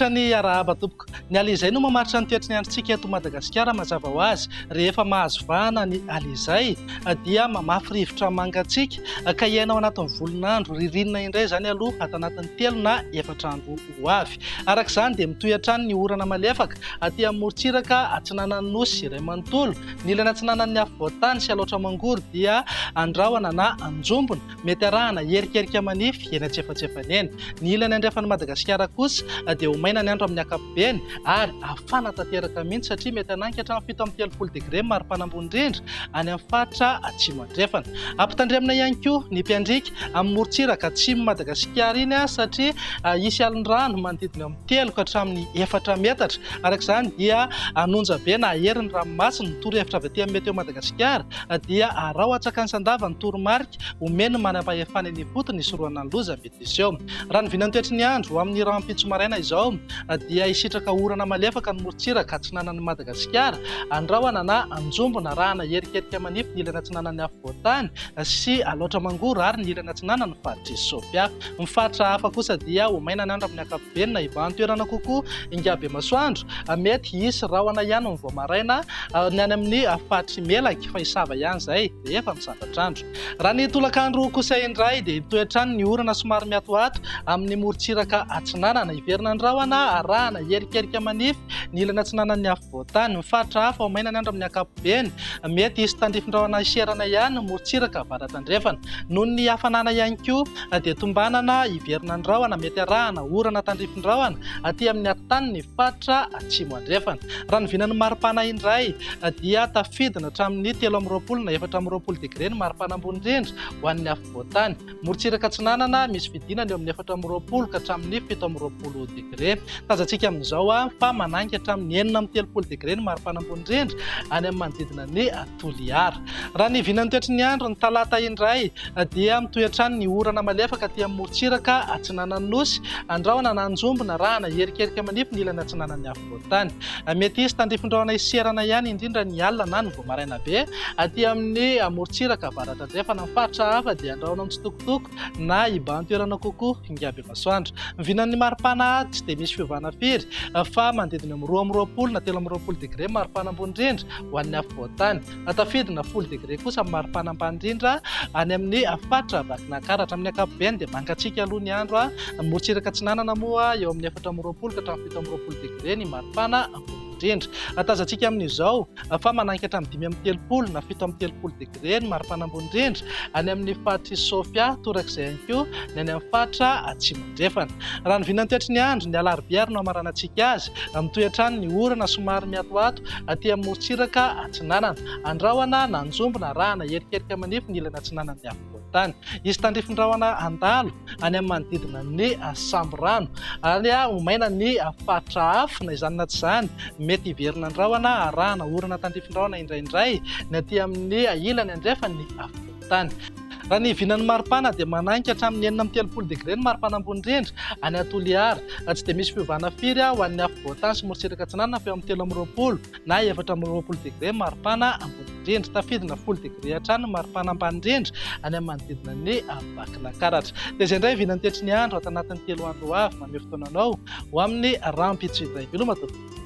Manolotra ny arahaba tompoko. Ny alizay no mamaritra ny toetry ny androntsika eto Madagasikara mazava ho azy. Rehefa mahazo vahana ny alizay dia mamafy rivotra mangatsiaka ka hiaina ao anatin'ny volon'andro ririnina indray izany aloha ato anatin'ny telo na efatra andro ho avy. Araka izany dia mitohy hatrany ny orana malefaka aty amin'ny morontsiraka atsinanan'ny Nosy iray manontolo. Ny ilany atsinanan'ny afovoan-tany sy Alaotra Mangoro dia andrahona na anjombona. Mety arahana erikerika manify eny antsefatsefany eny. Ny ilany andrefan'i Madagasikara kosa dia ho maina ny andro amin'ny ankapobeny ary hafana tanteraka mihitsy satria mety hananika hatramin'ny 37 degre ny maripana ambony indrindra any amin'ny faritra atsimo andrefana. Ampitandremina ihany koa ny mpiandriaka amin'ny morontsiraka atsimon'i Madagasikara iny satria hisy alin-drano manodidina eo amin'ny telo ka hatramin'ny efatra metatra. Araka izany dia hanonja be na hahery ny ranomasina. Ny torohevitra avy aty amin'ny Météo Madagasikara dia araho hatsakany sy andava ny toromarika omen'ny manam-pahefana eny ifotony hisorohana ny loza mety hiseho. Raha ny vinantoetry ny andro ho amin'ny rahampitso maraina izao dia hisitraka orana malefaka ny morontsiraka atsinanan'i Madagasikara, andrahona na anjombona arahana erikerika manify ny ilany atsinanan'ny afovoan-tany sy Alaotra Mangoro ary ny ilany atsinanan'ny faritr'i Sofia. Ny faritra hafa kosa dia ho maina ny andro amin'ny ankapobeny na hibahan-toerana kokoa ingahy masoandro. Mety hisy rahona ihany ny vao maraina ny any amin'ny faritr'i Melaky fa hisava ihany izay rehefa misandratr'andro. Raha ny tolakandro kosa indray dia hitohy hatrany ny orana somary miatoato amin'ny morontsiraka atsinanana. Hiverina ny rahona arahana erikerika manify ny ilany atsinanan'ny afovoan-tany. Ny faritra hafa ho maina ny andro amin'ny ankapobeny. Mety hisy tandrifin-drahona hiserana ihany ny morontsiraka avaratra-andrefana. Noho ny hafanana ihany koa dia tombanana hiverina ny rahona mety arahana orana tandrifin-drahona aty amin'ny atitany ny faritra atsimo andrefana. Raha ny vinan'ny maripana indray dia tafidina hatramin'ny 23 na 24 degre ny maripana ambony indrindra ho an'ny afovoan-tany. Morontsiraka atsinanana misy fidinana eo amin'ny 24 ka hatramin'ny 27 degre. Tazantsika amin'izao fa manainga hatramin'ny 36 degre ny maripana ambony indrindra any amin'ny manodidina ny Toliara. Raha ny vinan'ny toetry ny andro ny talata indray dia mitohy hatrany ny orana malefaka aty amin'ny morontsiraka atsinanan'ny Nosy. Andrahona na anjombona arahana erikerika manify ny ilany atsinanan'ny afovoan-tany. Mety hisy tandrifin-drahona hiserana ihany indrindra ny alina na ny vao maraina be aty amin'ny morontsiraka avaratra andrefana. Ny faritra hafa dia andrahona mitsitokotoko na hibahan-toerana kokoa ingahy masoandro. Ny vinan'ny maripana tsy dia misy fiovana firy fa manodidina eo amin'ny 22 na 23 degre ny maripana ambony indrindra ho an'ny afovoan-tany. Tafidina folo degre kosa ny maripana ambany indrindra any amin'ny faritra Vakinankaratra. Amin'ny ankapobeny dia mangatsiaka aloha ny andro. Ny morontsiraka atsinanana moa eo amin'ny 24 ka hatramin'ny 27 degre ny maripana ambony indrindra. Tazantsika amin'izao fa mananika hatramin'ny 35 na 37 degre ny maripana ambony indrindra any amin'ny faritr'i Sofia, torak'izay ihany koa ny any amin'ny faritra Atsimo Andrefana. Raha ny vinantoetry ny andro, ny alarobia ary no hamaranantsika azy, mitohy hatrany ny orana somary miatoato aty amin'ny morontsiraka atsinanana. Andrahona na anjombona arahana erikerika manify ny ilany atsinanan'ny afovoan-tany. Hisy tandrifin-drahona handalo any amin'ny manodidina ny Sambirano ary ho maina ny faritra hafa. Na izany na tsy izany, mety hiverina ny rahona arahana orana tandrifin-drahona indraindray ny aty amin'ny ilany andrefan'ny afovoan-tany. Raha ny vinan'ny maripana dia manainga hatramin'ny 36 degre ny maripana ambony indrindra any Toliara. Tsy dia misy fiovana firy ho an'ny afovoan-tany sy morontsiraka atsinanana fa eo amin'ny 23 na 24 degre ny maripana ambony indrindra. Tafidina folo degre hatrany ny maripana ambany indrindra any amin'ny manodidina ny Vakinankaratra. Dia izay indray vinan'ny toetry ny andro ato anatin'ny telo andro ho avy. Mamehy fotoana anao ho amin'ny rahampitso indray. Veloma tompoko.